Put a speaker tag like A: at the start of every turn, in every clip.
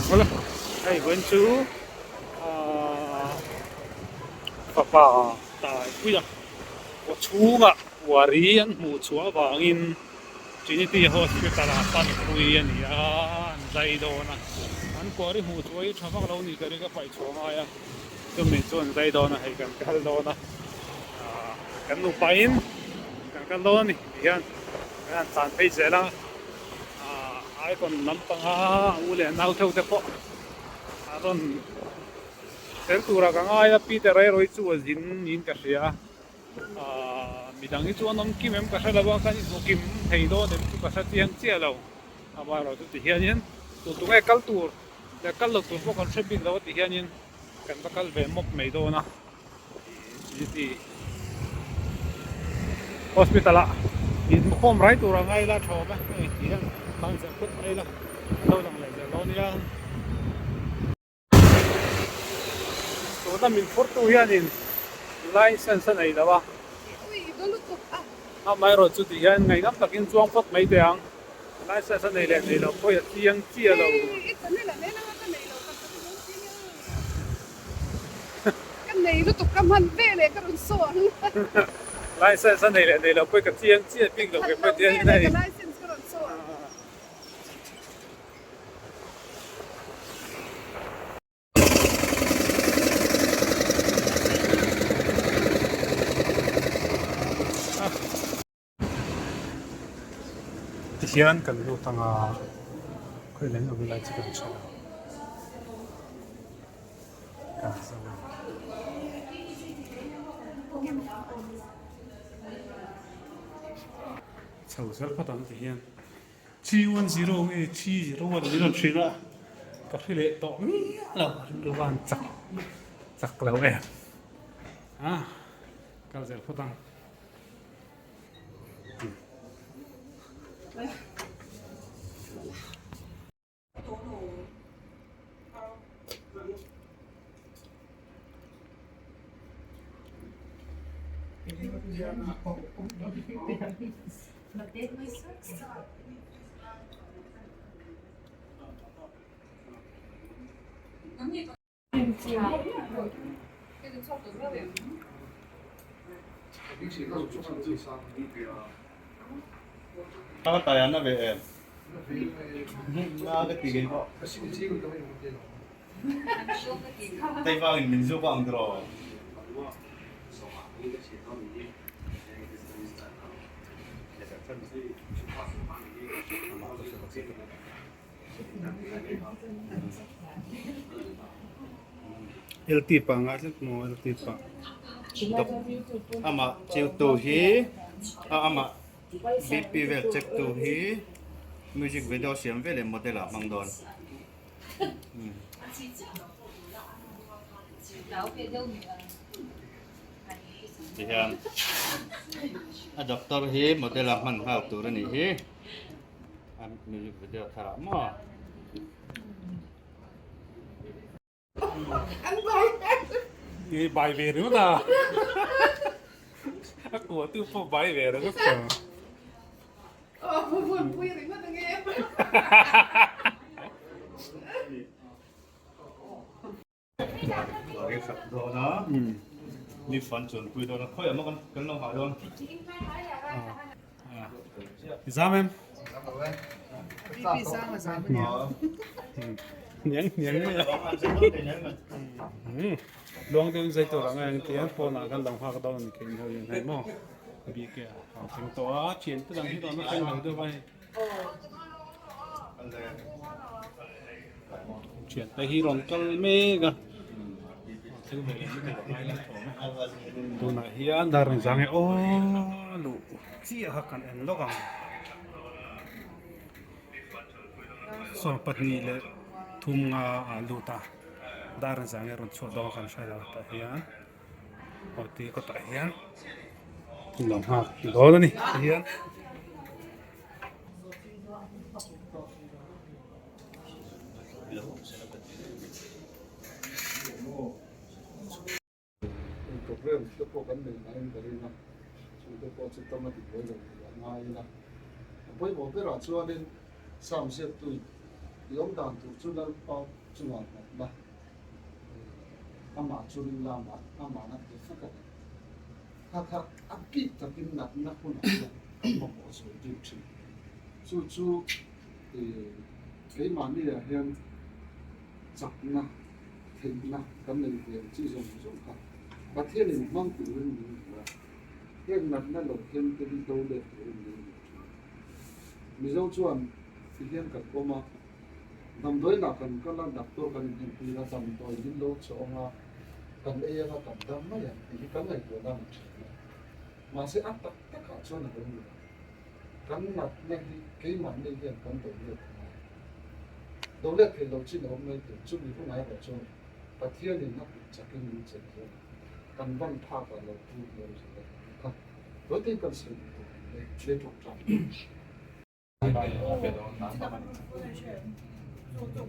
A: Awle hei vawiin chu ahh fapa Taipuia kaw chhungah uari an hmuh chhuah avangin Trinity Hospital ah panpui a ni a, an zai dawn a, an kuari hmuh chhuah hi tha vak lo ni ka ring a paih chhuah ngai a, chumi chu an zai dawn a hei kan kal dawn a, ahh kan nupa in kan kal dawn a ni ti hian kan han tlan phei zel a, ahh icon lampanga u leh nau theuh te pawh a rawn tel turah ka ngai a, Peter erawh hi chu a zin niin ka hria a. Ahh midang hi chu an awm kim em ka hre lo a, kan inhmu kim thei dawn em chu ka hre chiang chiah lo. Amaherawh chu ti hianin tun tunge kal tur leh kal lo tur pawh kan hre bik lo a ti hianin kan va kal ve mawp mai dawn a. City Hospital ah inhmukhawm rai tur a ngai la tha awm e hei ti hian khan zel phawt mai ila an lo lang leh zel dawn nia. Tuna min phurtu hianin license a nei lo a, amaherawh chu tih hian ngaihngam takin chuang phawt mai teh ang, license a nei leh nei lo pawh hi a chiang chiah lo. License a nei leh nei lo pawh hi ka chiang chiah bik lo kei pawh tiang hian hei. Tihian kan lut anga khawi leng awm lai chu kan hre lo kan zo a. Chho zel phawt ang tihian. 310 nge 301 min rawn hrilh a, ka hre leh tawh miah lo, rilru a han chak chak lo em a, kal zel phawt ang. LT pa ngah tlat maw LT pa.
B: Amah chiu tu hi amah BP vel check tu hi music video siam vel leh model ah hmang dawn. Tihian a doctor hi model a hman nghal tur a nih hi a music video thar ah maw.
A: I bai ve ringawt a a kuah tu pawh bai ve ringawt ta. Zam em? Hniang hniang mai a. Luang deuhin zai tur ang a tia pawnah khan lo nghak dawn a ni kei ho hian hei maw bike a a thleng tawh a thian te dang hi rawn la thleng lo deuh a hei. Thian te hi rawn kal mek a thleng ve leh mai tur a ngai la thawm a tunah hian dar rawn zang e aw luh chiah kha kan en lawk ang 23 nga ah lut a dar rawn zang e rawn chhuah dawn kan hre lo tah hian aw ti kawtah hian lo nghak dawn a ni tihian.
C: Program te pawh kan nei ngaiin ka ring a, chu te pawh chu tawng a ti buai lo tih a ngai ila. A pawimawh berah chuanin Psalm ziaktuin I awm dan tur chu Lalpa chungah nghat la, amah chu ring la, amah a ti fek a ni. Kha kha a bik takin natna hunah hian kan mamawh zual bik thin. Chu chu keimahniah hian chakna, theihna kan nei ve ang chi zawng zawng kha Pathianin hmang turin min duh a, heng natna lo thleng te hi do let turin min duh thin. Mizo chuan ti hian kan awm a, damdawiinah kan kal a, doctor kan inentir a, damdawi min lo chawng a, kan ei anga kan dam mai ang tih hi kan ngaihtuah na a ni thin a. Mahse a tak takah chuan a lo ni lo. Kan natna hi keimahni hian kan do let a ngai. Do let thei lo chin a awm mai thei, chumi hunah erawh chuan Pathianin a kut chakin min chelh hian kan van phakah lo pu hniam zel a ni kha. Tawite kan sawi duh tur ang mai, lei tawk tan.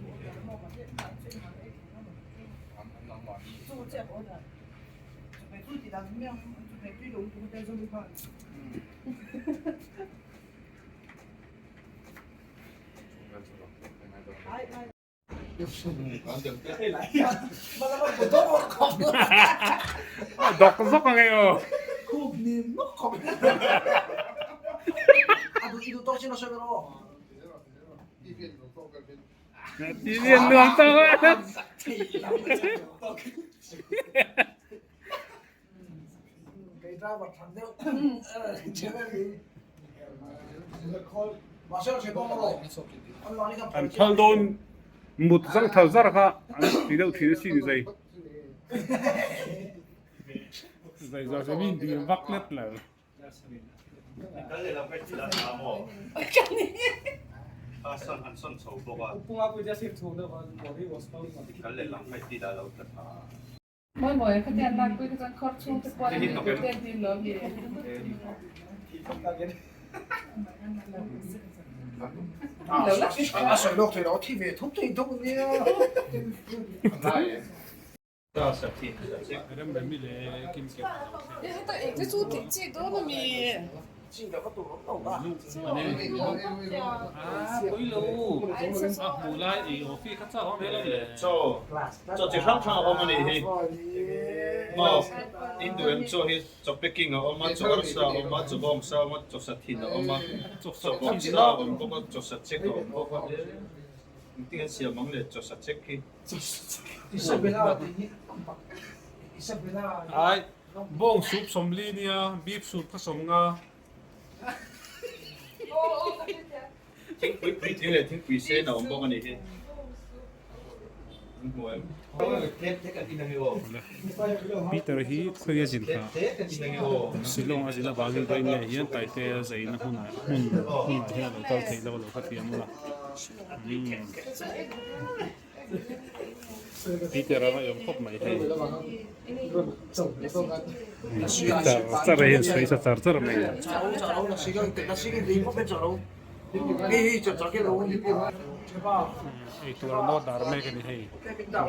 A: Dawk zawk ang e aw. Ti lian nuam tawk a. An phal dawn mut zang thal zar kha an ti deuh thin a sin zai. Zai za zai min dil vak let lo.
D: Mawi mawi kha tian lakpui kha chuan khawr chhung te puan a nih tur te an hlim lo mi?
E: A sawi lawk thei lo, a thi ve thup thei thung nia.
B: Chaw chi hrang hrang a awm a nih hi. Maw in duh em chaw hi chaw packing a awm a, chaw arsa a awm a, chaw bawng sa a awm a, chaw sa thin a awm a, chaw bawk sa a awm bawk a, chaw sa chek a awm bawk a. Engtin an siam ang le chaw sa chek hi.
A: Ai bawng sup sawmli nia beef sup kha sawm nga.
B: Thingpui puitling leh thingpui sen a awm bawk a nih hi. An hmu em?
A: Peter hi khawi a zin kha Shillong a zin avangin vawiin leh hian Taite a zaina hmunah hmun hmunah hian a lo kal theih lo a lo kha thiam a. Peter a ngaihawm khawp mai hei. Char char a hian sawi sa char char mai a. Eitur an order mek a ni hei.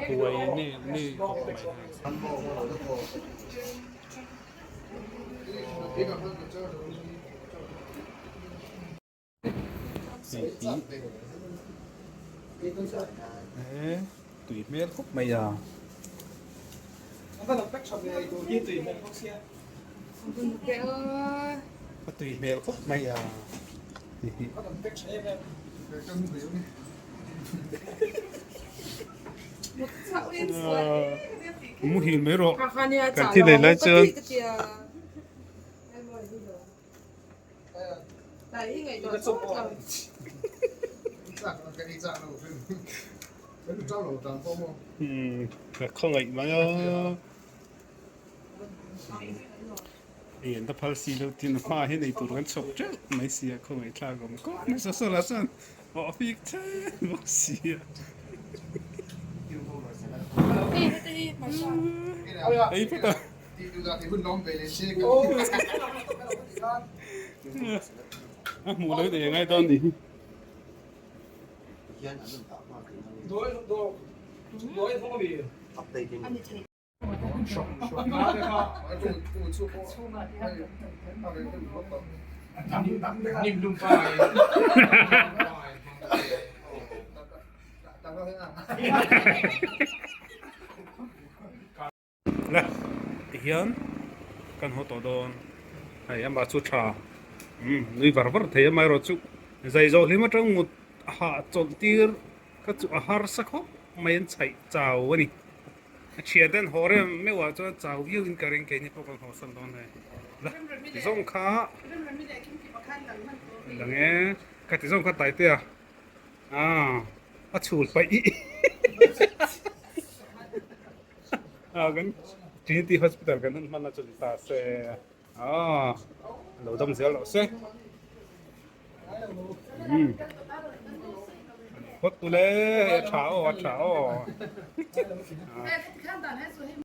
A: Buai ni ni khawp mai hei. Hei hi tui hmel khawp mai a. A tui hmel khawp mai a. Muhil mai rawh kan thi lei lai chuan. Ka khawngaih mai a. Eng ta phal si lo tin hma hi nei tur kan chhawp teuh mai si a khawngaih thlak awm kawp mai saw saw lah chuan awh bik thleng bawk si a. Ei phawt a. A hmuh lo nei ngai dawn ni hi. Le tihian kan haw tawh dawn hei amah chu tha umm nui var var thei amaherawh chu zai zawh hlim atang ngut a hah chawlh tir kha chu a harsa khawp mai an chhaih chau a ni a thian te an haw rem meuh ah chuan chau viau in ka ring keini pawh kan haw san dawn hei la ti zawng kha lang e ka ti zawng kha taitea ah a chhul paih Ah kan Trinity Hospital kan hun hman a chu ni ta se ah lo dam zel loh se um phawt tu le a tha aw a tha aw.